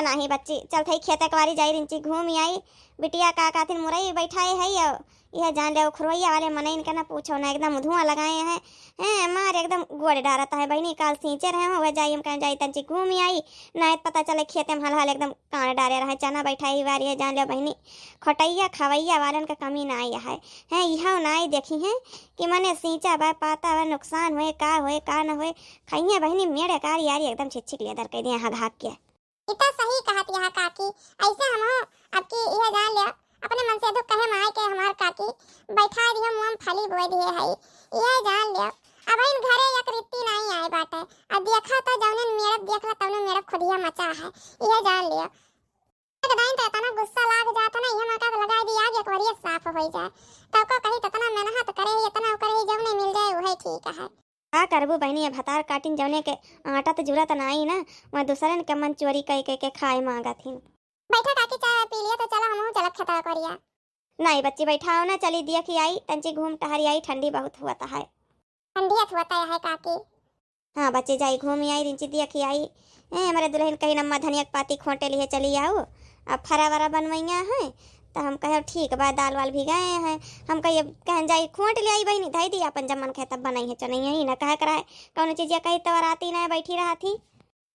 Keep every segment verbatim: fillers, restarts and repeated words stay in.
नाही बच्ची, चलत हई खेते कवारी जाई रिंची घूम आई। बिटिया का कहथिन मुरई बैठाए है, यह जान ले उखरवैया वाले मनइन के ना पूछो ना, एकदम धुआं लगाए हैं। हैं, मार एकदम गोड़ डारत है बहिनी, काल सींचे रहे हो, वह जाई, हम कहें जाई तंची घूम आई, नायत पता चले खेते में हल हल एकदम कान डारे रहे, चना बैठाई बारी है, जान ले बहिनी, खटैया खवैया वालन के कमी ना आई है। हैं, इहो ना आई देखी है कि मने सींचा बा, पाता बा, नुकसान होए, का होए, का न होए, खइया बहिनी मेड़ कार यारी एकदम छिछिक लिया दर कह दिया हाँ घाक के। ई त सही कहत यह काकी, ऐसे हमहू अब की यह जान लियो, अपने मन से दुख कहे माय के हमार काकी, बैठा दियो मूंगफली बोए दिए हई, यह जान लियो, अब इन घरे एक रित्ती नहीं आए बाटे, अब देखा तो जौने मेड़ब देखला तौने मेड़ब खुदिया मचा है, यह जान लियो। एक दाइन तो इतना गुस्सा लाग जाता ना, यह मौका लगा दिया आग एक बार साफ हो जाए, तब को कही तो इतना मेहनत करे ही, इतना करे ही, जौने मिल जाए वही ठीक है। का करबू बहिनी, अब भतार काटिन जौने के आटा त जुरत नाई ना, वह दूसरन के मन चोरी कई कई के खाए मांगत हिन। बैठा काकी, चाय पी लिया तो चला हमहू चलत खेतवा करिया। नहीं बच्ची, बैठाओ ना, चली दिया कि आई, तंची घूम टहरी आई, ठंडी बहुत हुआ है। ठंडियत हुआ है काकी। हाँ बच्ची, जाई घूम आई, रिंची दिया कि आई। ए, हमारे दुल्हन कही नम्मा धनिया के पाती खोटे लिए चली आओ, अब फरा वरा बनवैया है। तो हम कहे ठीक बा, दाल वाल भी गए हैं। हम कहिए कहन जाई खोट ले आई बहिनी, धई दी अपन जमन खाए तब बनाई है चनैया ही ना कहे कराए। कौनो चीजिया कही तो राती ना बैठी रहा थी।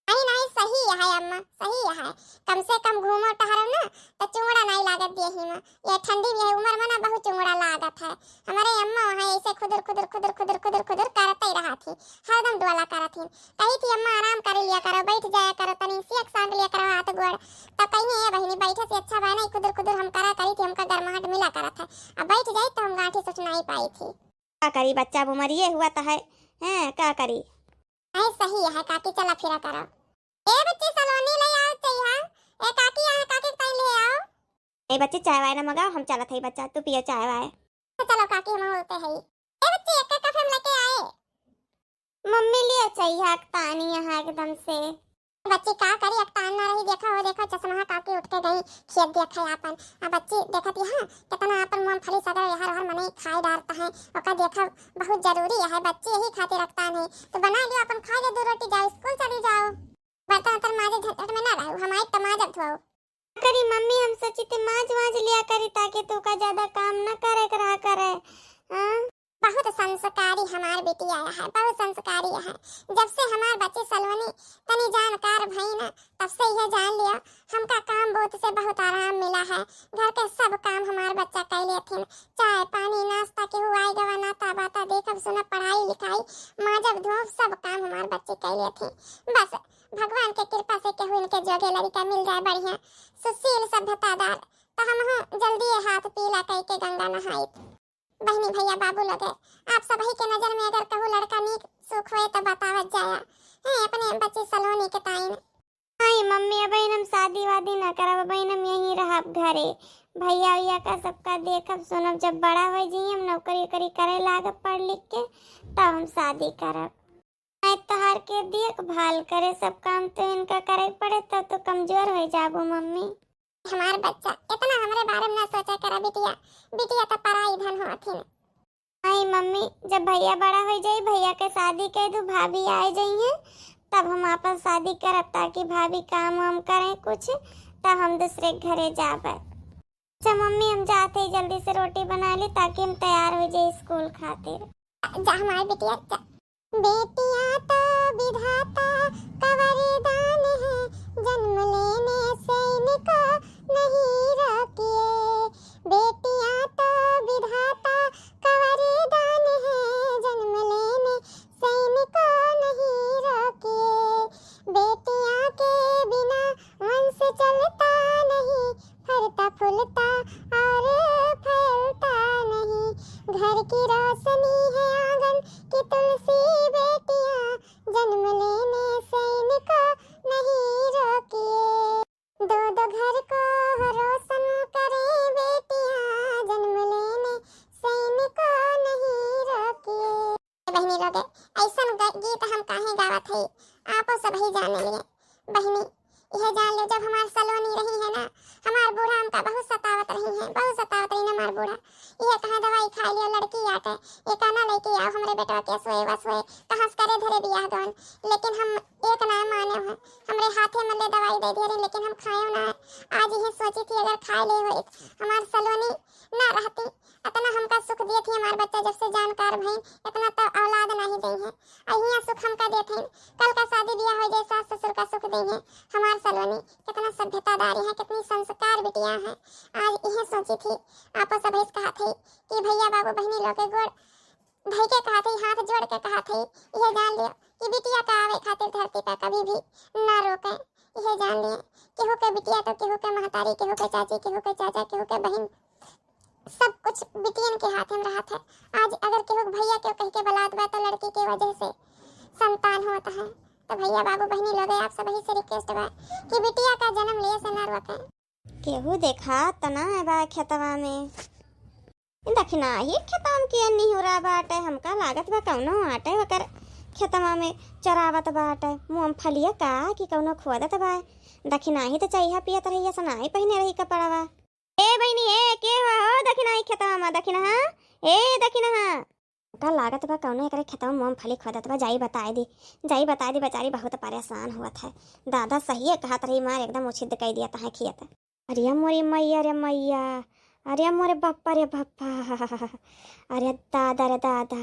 नहीं नहीं, सही है अम्मा, सही है। कम से कम घूमो टहरो ना, तो चुंगड़ा नहीं लागत देही में। ये ठंडी भी है, उम्र में ना बहुत चुंगड़ा लागत है। हमारे अम्मा वहाँ ऐसे खुदुर खुदुर खुदुर खुदुर खुदुर खुदुर करते ही रहा थी, हरदम डोला करत ही। कही थी अम्मा आराम कर लिया करो, बैठ जाया करो, तनी सेक सांग लिया करो हाथ गोड़। तब कही ए बहिनी बैठे से अच्छा बा नहीं, खुदुर खुदुर हम करा करी थी, हमका गर्माहट मिला करत है। अब बैठ जाई तो हम गांठी सोच नहीं पाई थी। का करी बच्चा, बुमरिए हुआ तो है, हैं का करी। नहीं सही है काकी, चला फिरा करो। ए बच्ची सलोनी ले आओ चाहिए। ए काकी, यहाँ काकी के ताई ले आओ। ए बच्ची चाय वाय ना मंगाओ, हम चलत है बच्चा, तू पियो चाय वाय। तो चलो काकी हम होते है। ए बच्ची एक कप हम लेके आए। मम्मी ले चाहिए अकतानी यहाँ एकदम से। बच्ची का करी, अकतान ना रही, देखा हो, देखा चश्मा काकी उठ के गई खेत देखे आपन। आ बच्ची देखत यहाँ कितना आपन मूंगफली सगर यहाँ हर मने खाए डारता है, ओका देखा बहुत जरूरी है, बच्ची यही खातिर अकतान है। तो बना लियो अपन, खा लियो दो रोटी, जाओ स्कूल चली जाओ। बर्तन उर्तन माजे झंझट में ना रहू, हम आई तो माजब धोओ। करी मम्मी, हम सोची थे माज वाज लिया करी ताकि तू का ज्यादा काम ना करे के रहा करे। हाँ? बहुत संस्कारी हमार बिटिया है, बहुत संस्कारी है। जब से हमार बच्ची सलोनी तनी जानकार भई ना, तब से यह जान लिया हमका काम बहुत से बहुत आराम मिला है। घर के सब काम हमार बच्चा कर लेथिन, चाय पानी नाश्ता के हुआई गवा नाता बाता देखब सुनब पढ़ाई लिखाई माजब धोब सब काम हमार बच्ची कर लेथिन। बस भगवान के कृपा से केहू इनके जोगे लड़का मिल जाए बढ़िया सुशील सभ्यतादार, तो हमहू जल्दी ये हाथ पीला कई के गंगा नहाई। बहिनी भैया बाबू लोगे, आप सबही के नजर में अगर कहू लड़का नीक सुख होए तो बतावत जाया। हैं अपने बच्ची सलोनी के ताईन। नहीं मम्मी, अब हम शादी वादी ना करब, अब हम यहीं रहब घरे। भैया उइया का सबका देखब सुनब, जब बड़ा हो जाइए हम नौकरी वोकरी करे लागब पढ़ लिख के, तब हम शादी करब। मैं तोहार के देखभाल करे, सब काम तो इनका करे पड़े, तब तो कमजोर हो जाबो मम्मी। हमार बच्चा, इतना हमरे बारे में ना सोचा करा बिटिया, बिटिया तो पराई धन होथिन। आई मम्मी, जब भैया बड़ा हो जाई, भैया के शादी कर दू, भाभी आ जाइए, तब हम आपन शादी करब, ताकि भाभी काम वाम करें कुछ, तब हम दूसरे के घरे जाबे। अच्छा मम्मी, हम जाते ही जल्दी से रोटी बना ली, ताकि हम तैयार हो जाए स्कूल खातिर। जा हमारे बिटिया, जा। बेटियां तो विधाता का वरदान है, जन्म लेने से इनको नहीं रोकिए। बेटियां तो विधाता का वरदान है, जन्म लेने से इनको नहीं रोकिए। बेटियां के बिना वंश चलता नहीं, फरता फुलता और फैलता नहीं। घर की रोशनी है आंगन की तुलसी, बेटियां जन्म लेने से इनको नहीं रोकिए। दो दो घर को रोशन करें बेटियां, जन्म लेने से इनको नहीं रोकिए। बहिनी लोगे, ऐसन ग-, गीत हम काहे गावत हई, आपो सबही जाने लिए। बहिनी, यह जान लो, जब हमार सलोनी रही है ना, हमार बूढ़ा हमका बहुत सतावत रही है, बहुत सतावत रही ना हमार बूढ़ा। यह कहाँ दवाई खा लियो, लड़की आटे, ये कहना लेके आओ हमरे बेटवा के सोए व सोए, कहाँ से करे धरे बियाह गवन। लेकिन हम एक ना माने हैं, हमरे हाथे में ले दवाई दे दे रही, लेकिन हम खायो ना। आज इहे सोची थी, अगर खाए ले होइत, हमार सलोनी ना रहती, इतना हमका सुख दिए थी हमार बच्चा, जब से जानकार भइन, इतना तो औलाद नहीं दई है। अहिया सुख हमका देत हैं, कल का शादी ब्याह हो जाए, सास ससुर का सुख दई है। हमार सलोनी कितना सभ्यतादारी है, कितनी संस्कार बिटिया है। आज इहे सोची थी, आपो सब इस कहा थी कि भैया बाबू बहनी लोग के गोड़ धई के कहा थी, हाथ जोड़ के कहा थी, इहे जान लियो कि बिटिया का आवे खातिर धरती पर कभी भी ना रोके। इहे जान लियो, केहू के बिटिया तो केहू के महतारी, केहू के चाची, केहू के चाचा, केहू के बहिन, सब कुछ बिटियन के हाथ में रहत है। आज अगर केहू के भैया के कह के बलात बा तो लड़की के वजह से संतान होत है। तो भैया बाबू बहनी लोग, आप सब ही से रिक्वेस्ट बा कि बिटिया का जन्म लिए से ना रोके। केहू देखात त ना बा खेतवा में। दखिनाही खेतवा में के निहुरा बाटे, हमका लागत बा कौनो आटे ओकर खेतवा में चरावत बाटे। मूंगफलिया का कि कौनो खोदत बा। दखिनाही त चइहा पियत रही, सनाई पहिने रही कपड़वा। ए बहिनी, ए, के हुआ हो दखिनाही खेतवा में? दखिनहा, ए दखिनहा। का लागत बा कौनो एकरे खेतवा में मूंगफली खोदत बा, जाई बताए दी, जाई बताए दी, बेचारी बहुत परेशान हुअत है। दादा सहिए कहत रही, मार एकदम उछिद कई दिया तहां खियत। अरे मोरी मैया रे मैया, अरे मोरे बप्पा रे बप्पा, अरे दादा रे दादा,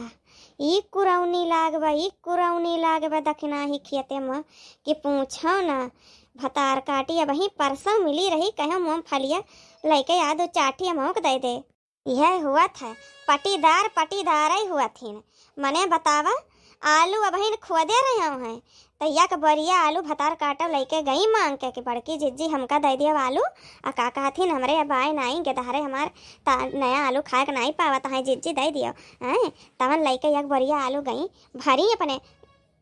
ई कुरौनी लाग बा, ई कुरौनी लाग बा दखिनाही खेते में कि पूछो ना। भतार काटी अबहीं परसों मिली रही, कहो मूंगफलिया लइके आ दो चाटी हमहूँ के दे दे। इहे हुअत है, पटीदार पटीदार ही हुअत हिन। मने बतावा, आलू अबहिन खोदे रहे हैं, त एक बोरिया आलू भतार काटो लइके गई मांग के कि बड़की जिज्जी हमका दे दियो आलू। आ का कहथिन, हमरे अब आए नाई, गेदहरे हमार ता-, नया आलू खाए के नाई पावत है जिज्जी, दे दियो। हैं, तवन लइके एक बोरिया आलू गई भरी अपने।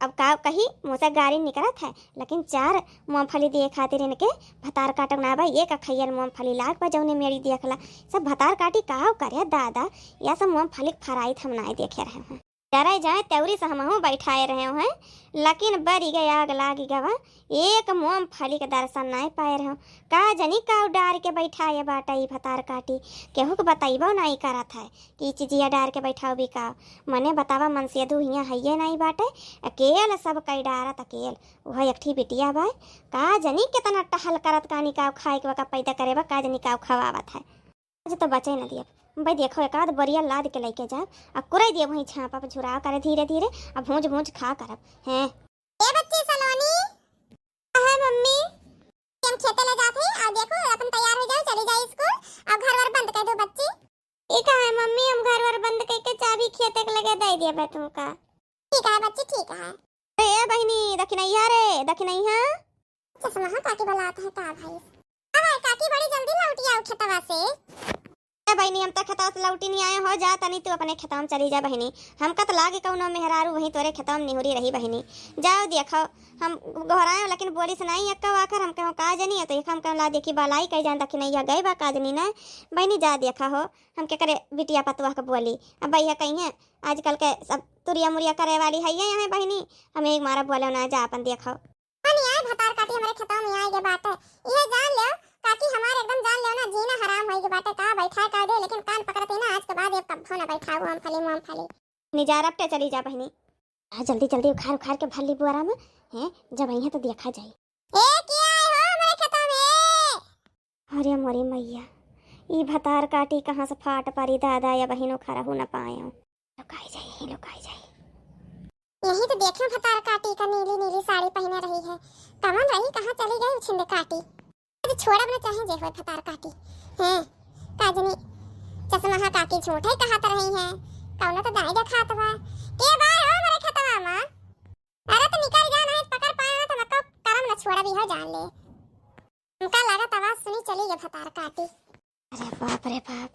अब का कही, मुँह से गारी निकरत है, लेकिन चार मूंगफली दिए खातिर इनके भतार काटक ना बा। एक खैयल मूंगफली लाग बा, जौने मेरी देखला। सब भतार काटी काव करे दादा, या सब मूंगफली के फराई त हम नाई देखे रहे हैं। डरे जाए तेवरी से हमहूँ बैठाए रहे हैं, लेकिन बरी गए आग लागी गवा, एक मूंगफली के दर्शन नाई पाए रहे। का जनी काव डार के बैठाए बाटा ई भतार काटी, केहू के बतैबो नाई करत है। कि चिजिया डार के बैठाओ भी का? मने बतावा, मनसेधू हियाँ हइये नाई बाटे, अकेल सब कई डारत अकेल। वह एक ठी बिटिया बा, का जनी केतना टहल करत, का निकाव खाए के वका पैदा करे बा, का जनी काव खवावत है। आज तो बचे न दियब। भाई देखो, एक आध बोरिया लाद के लइके जाब, आ कुरई दियब वहीं छापा पर झुराव करे धीरे धीरे, आ भूंज भूंज खा करब। हैं। ए बच्ची सलोनी, हाँ मम्मी। हम खेते ले जात हई, अउ देखो, अपन तैयार हो जाओ, चली जाई स्कूल, अउ घर वर बंद कर दो बच्ची। ई का है मम्मी, हम घर वर बंद करके चाबी खेते के लगे दे दिए बा तुमका। ठीक है बच्ची, ठीक है। ए बहिनी, दखिनैया रे, दखिनैया। चश्मा काकी बलात है का भाई? अब है काकी, बड़ी जल्दी लौटी आओ खेतवा से। ए बहिनी, हम तो खेतवा से लौटी नहीं आए हो, जा तनी तू अपने खेतवा में चली जा बहिनी। हमका तो लागे कौनो मेहरारू वहीं तोरे खेतवा में निहुरी रही बहिनी। जाओ देखो, हम गोहराए लेकिन बोली से नहीं एक्का आखर, हम कहूँ का जनी है तो एक हम कहूँ ला देखी बालाई कह जान दखिनैया गए बा का जनी ना। बहिनी जा देखा हो, हम के करे बिटिया पतुआ के बोली। अब भैया कहीं है, आजकल के सब तुरिया मुरिया करे वाली है ये यहाँ बहिनी, हम एक मारा बोले ना जा अपन देखो। पानी आए भतार काटी हमरे खेतवा में आए के बाटे। इहे जान लेव काकी हमार एकदम जान लेव ना जीना हराम होई के बाटे। का बैठाए का दे, लेकिन कान पकड़ती ना आज के बाद एक कब्बो ना बैठाऊ हम फली मूंगफली। निजा रपटे चली जा बहिनी। आ जल्दी जल्दी उखाड़ उखाड़ के भर ली बुआरा में, हैं, जब अइहें तो देखा जाई। ए, के आए हो हमरे खेतवा में? अरे मोरी मैया, ई भतार काटी कहाँ से फाट परी दादा, या बहिनो खरहू न पायो। लुकाई जाई, ही लुकाई जाई। यही तो देखे भतार काटी का नीली नीली साड़ी पहने रही है। कमन रही, कहाँ चली गई उछिंद काटी? आज छोड़ब न चाहे जे होए भतार काटी। हैं, काजनी चश्मा काकी झूठे कहत रही हैं। कौनो तो दाई देखात बा। के बाय हो हमरे खेतवा में? अरे तो निकल जा, नहीं पकड़ पाए ना तो मक्का करम न छोड़बी हो जान ले। हमका लागत आवाज सुनी चली गए भतार काटी। अरे बाप रे बाप,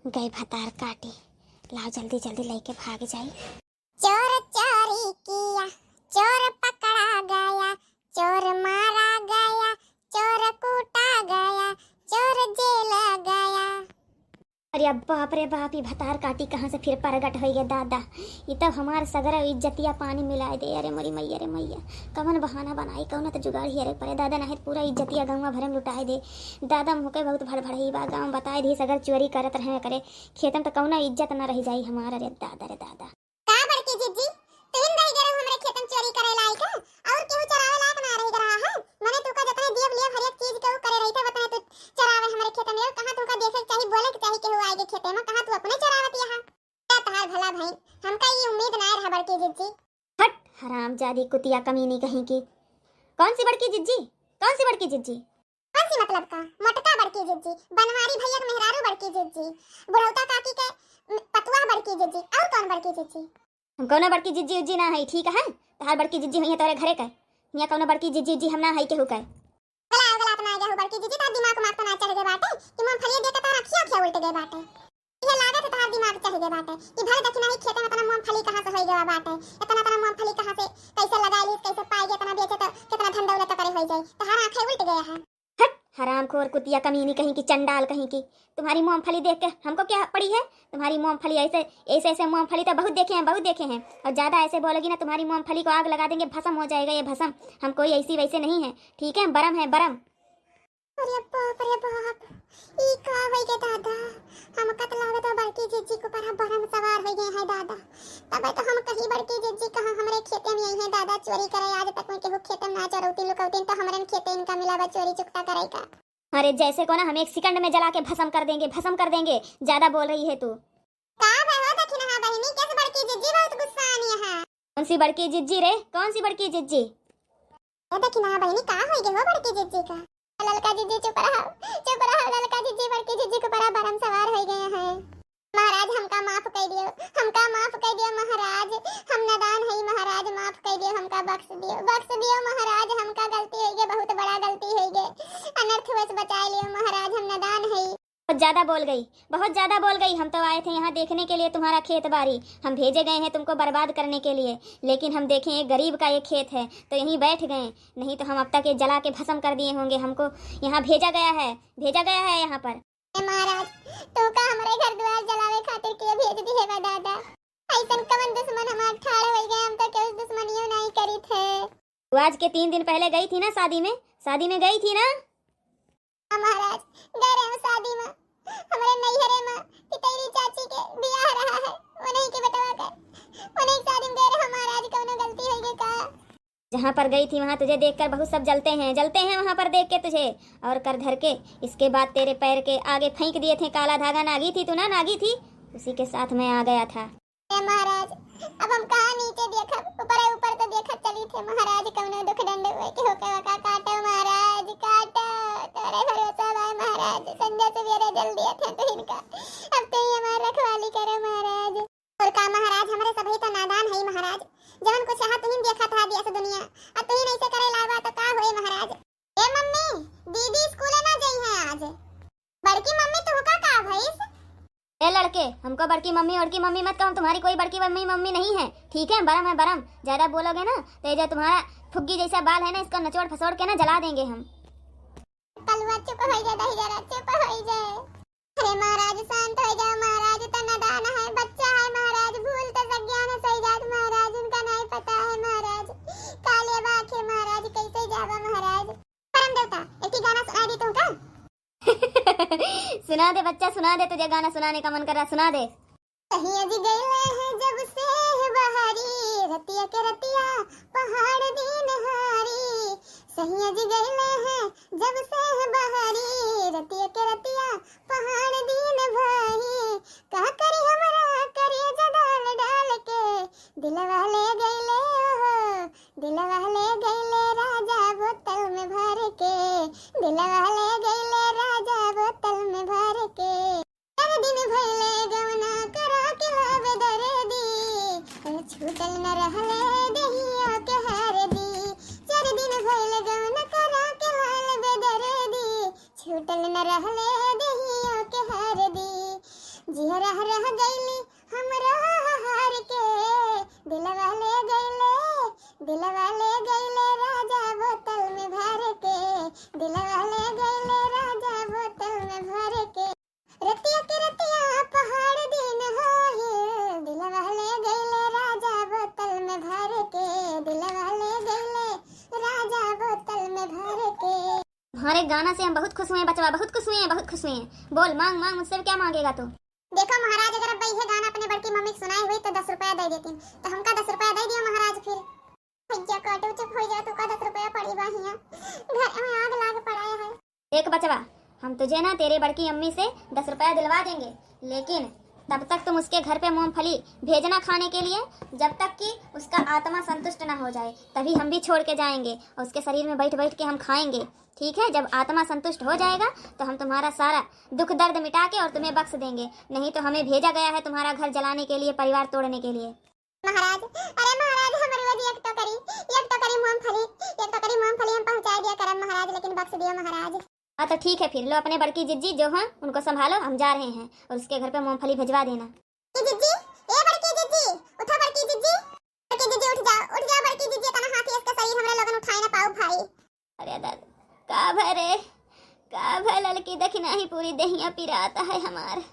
गई भतार काटी। लाओ जल्दी जल्दी लेके भाग जाई। चोर चोरी किया, चोर पकड़ा गया, चोर मारा गया, चोर कूटा गया, चोर जेल गया। अरे बाप रे बाप, ई भतार काटी कहाँ से फिर प्रगट होई गे दादा। ई तब हमार सगरा इज्जतिया पानी मिलाए दे। अरे मोरी मैया रे मैया, कवन बहाना बनाई, कौन तो जुगाड़ हियरे परे दादा, नाहीं तो पूरा इज्जतिया गौवा भरे में लुटाए दे। दादा मुँह के बहुत भड़भड़ई बा, गाँव बताए दी सगर चोरी करत रहे करे, खेतन तो कौनो इज्जत न रह जाई हमार। अरे दादा रे दादा। का बड़की जिज्जी, तुहिन रह गए हमरे खेतन चोरी करे लायक, और केहू चरावे लायक ना रह रहा है। मने तू का जतने दियब लियब हर एक चीज के जादी कुतिया कमीनी कहीं की। कौन सी बड़की जिज्जी? कौन सी बड़की जिज्जी? कौन सी मतलब का? मोटका बड़की जिज्जी, बनवारी भैया के मेहरारू बड़की जिज्जी, बुढ़ौता काकी के पतुआ बड़की जिज्जी, और कौन बड़की जिज्जी? हम कौनो बड़की जिज्जी उज्जी ना है, ठीक है? तहार बड़की जिज्जी हुई है तोरे घरे के, हियाँ कौनो बड़की जिज्जी उज्जी हम ना है केहू के। गला गला अपना गया हो बड़की जिज्जी, तार दिमाग उमाग तो ना चढ़ गए बाटे कि मूंगफली देख के तार अखिया अखिया उल्ट गए बाटे। ये लागत है तहार दिमाग चढ़ गए बाटे कि भर देखी नहीं खेते में इतना मूंगफली कहाँ से हो गया बाटे, इतना इतना मूंगफली कहाँ से, कैसे लगा ली, कैसे पाएगी, इतना बेचे तो कितना धन दौलत तो करे हो जाए, तहार आंखें उल्ट गया है। हट, हरामखोर कुतिया कमीनी कहीं की, चंडाल कहीं की। तुम्हारी मूंगफली देख के हमको क्या पड़ी है? तुम्हारी मूंगफली ऐसे, ऐसे, ऐसे मूंगफली तो बहुत देखे हैं, बहुत देखे हैं। और ज़्यादा ऐसे बोलोगी ना, तुम्हारी मूंगफली को आग लगा देंगे, भस्म हो जाएगा ये भस्म। हम कोई ऐसी वैसे नहीं है, ठीक है? बरम है, बरम। अरे बाप रे बाप, ई का होइ गे दादा? हमका त लागत है बड़की जिज्जी के ऊपर बरम सवार होइ गए हैं दादा। तबे तो हम कही बड़की जिज्जी कहाँ हमरे खेते में आई हैं दादा चोरी करे, आज तक में केहू खेते में ना चरौती लुकौती तो हमरे खेते इनका मिला बा चोरी चुकता करे का। अरे जैसे को ना हम एक सेकंड में जला के भस्म कर देंगे, भस्म कर देंगे। ज्यादा बोल रही है तू। का भय हो दखिनहा बहिनी, कैसे बड़की जिज्जी बहुत गुस्सा आनी है? कौन सी बड़की जिज्जी रे, कौन सी बड़की जिज्जी? ओ दखिनहा बहिनी, का होइ गे हो बड़की जिज्जी का? ललका जिज्जी चुप रहो, चुप रहो ललका जिज्जी, बड़की जिज्जी के ऊपर बरम सवार होइ गए हैं। महाराज हमका माफ कर दियो, हमका माफ कर दियो महाराज, हम नादान हई महाराज, माफ कर दियो, हमका बख्श दियो, बख्श दियो महाराज, हमका गलती होइ गई, बहुत बड़ा गलती होइ गई, अनर्थ वश बचाए लियो महाराज, हम नादान हई। बहुत ज्यादा बोल गई, बहुत ज्यादा बोल गई। हम तो आए थे यहाँ देखने के लिए तुम्हारा खेत बारी, हम भेजे गए हैं तुमको बर्बाद करने के लिए, लेकिन हम देखें एक गरीब का ये खेत है तो यहीं बैठ गए, नहीं तो हम अब तक ये जला के भस्म कर दिए होंगे। हमको यहाँ भेजा गया है, भेजा गया है यहाँ पर। ए महाराज, तू का हमरे घर द्वार जलावे खातिर के भेज दिए बा दादा? ऐसन कवन दुश्मन हमार ठाड़ होइ गए, हम तो केहू दुश्मनियों नहीं करी थे। तू आज के तीन दिन पहले गई थी ना शादी में, शादी में गई थी ना? हाँ महाराज, गए रहे हम शादी में, हमरे नैहरे में पितैरी चाची के बियाह रहा है, उन्हीं के बेटवा का, उन्हीं के शादी में गए रहे महाराज, कौनो गलती होइ गई का? जहाँ पर गई थी वहाँ तुझे देखकर बहुत सब जलते हैं, जलते हैं वहाँ पर देख के तुझे, और कर धर के इसके बाद तेरे पैर के आगे फेंक दिए थे काला धागा। नागी थी तू ना, नागी थी, उसी के साथ मैं आ गया था। हे महाराज, अब हम कहाँ नीचे देखब? ऊपर ऊपर तो देखत चली थे महाराज, कौनो दुख दंड हुए के होके वका काटो महाराज, काटो। तोरे भरोसा बाय महाराज, संझा सवेरे जल दिए थे तो इनका, अब तू ही हमार रखवाली करो महाराज। और का महाराज, हमरे सभी तो नादान है महाराज, जवन कुछ यहाँ तुहिन देखत हा दिया से दुनिया, अब तुहिन ऐसे करे लावा तो का होए महाराज? ए मम्मी, दीदी स्कूले ना गई हैं आज। बड़की मम्मी, तुहका का भइस? ए लड़के, हमको बड़की मम्मी, बड़की मम्मी मत कहो, हम तुम्हारी कोई बड़की मम्मी, मम्मी नहीं है, ठीक है? बरम है बरम, ज्यादा बोलोगे ना तो ये जो तुम्हारा फुग्गी जैसा बाल है ना, इसको नचोड़ फसोड़ के ना जला देंगे हम। कलुआ चुप होइ जा, दही जरा चुप होइ जा। अरे महाराज शांत होइ जाओ महाराज, तो नादान है, बच्चा है महाराज, भूल तो सज्ञान से जात महाराज, उनका नहीं पता है महाराज, काले बाखे महाराज, कैसे जावा महाराज। परम देवता, एक ही गाना सुना दी तुमका। सुना दे बच्चा, सुना दे, तुझे गाना सुनाने का मन कर रहा, सुना दे। सहिया जी गइले हैं जब से बहरी, रतिया के रतिया पहाड़ दिन हारी। सहिया जी गइले हैं जब से बहरी, रतिया के रतिया पहाड़ दिन भाई। का करी हमरा करिया जगाल डाल के, दिलवा ले गइले हो, दिलवा ले गइले राजा बोतल में भर के, दिलवा ले गइले राजा बोतल में भर के। चार दिन भइले गवना करा के लावे दर्दी, छूटल न रहले देहिया के हरदी। चार दिन भइले गवना करा के लावे दर्दी, छूटल न रहले देहिया के हरदी। जिया रह रह गइली हमरा हार के, दिलवा ले गइले, दिलवा ले गइले राजा बोतल में भर के, दिलवा ले गइले राजा बोतल में भर के। रतिया के रतिया पहाड़ दिन होए, दिलवा ले गइले राजा बोतल में भर के, दिलवा ले गइले राजा बोतल में भर के। तुम्हारे गाना से हम बहुत खुश हुए हैं बचवा, बहुत खुश हुए हैं, बहुत खुश हुए हैं। बोल, मांग, मांग, मुझसे क्या मांगेगा तू? देखो महाराज, अगर अब यह गाना अपने बड़की मम्मी के सुनाए हुई तो दस रुपया दे देती, तो हमका दस रुपया दे दियो महाराज। फिर भैया काटो, चुप हो जा, तू का दस रुपया पड़ी बा हियां, घर में आग लाग पड़ा है। देख बचवा, हम तुझे ना तेरे बड़की अम्मी से दस रुपया दिलवा देंगे, लेकिन तब तक तुम उसके घर पे मूंगफली भेजना खाने के लिए, जब तक कि उसका आत्मा संतुष्ट ना हो जाए, तभी हम भी छोड़ के जाएंगे और उसके शरीर में बैठ बैठ के हम खाएंगे। ठीक है, जब आत्मा संतुष्ट हो जाएगा तो हम तुम्हारा सारा दुख दर्द मिटा के और तुम्हें बख्श देंगे, नहीं तो हमें भेजा गया है तुम्हारा घर जलाने के लिए, परिवार तोड़ने के लिए। महाराज, अरे महाराज, हमरे बदे एक टोकरी, एक टोकरी मूंगफली, एक टोकरी मूंगफली हम पहुंचा दिया करब महाराज, लेकिन बख्श दियो महाराज। हाँ तो ठीक है फिर, लो अपने बड़की जिज्जी जो हैं उनको संभालो, हम जा रहे हैं और उसके घर पे मूंगफली भिजवा देना। बड़की जिज्जी, ए बड़की जिज्जी, उठो बड़की जिज्जी, बड़की जिज्जी उठ जाओ, उठ जाओ बड़की जिज्जी, इतना हाथी इसका शरीर हमरे लोगन उठाए ना पाओ भाई। अरे दादा, का भय रे, का भय ललकी, देखी नाही पूरी देहिया पिरात है हमार।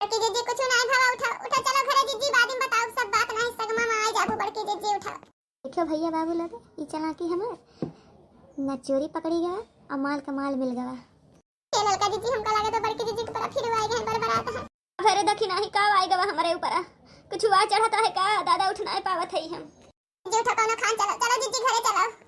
बड़की जिज्जी कुछ नाही भवा, उठा, उठा चलो घरे जिज्जी, बाद में बताओ सब बात, नाही सगमा में आ जाबो बड़की जिज्जी, उठा। देखियो भैया बाबू लोग, ई चालाकी हमार न चोरी पकड़ी गवा और माल का माल मिल गवा। ए ललका जिज्जी, हमका लगे तो बड़की जिज्जी के ऊपर फिर आए गए बरबरात है। अरे देखी नाही का आए गवा हमरे ऊपर, कुछ हुआ चढ़त रहे का दादा, उठ नाही पावत है हम। जिज्जी उठा कौनो खान, चलो, चलो जिज्जी घरे चलो।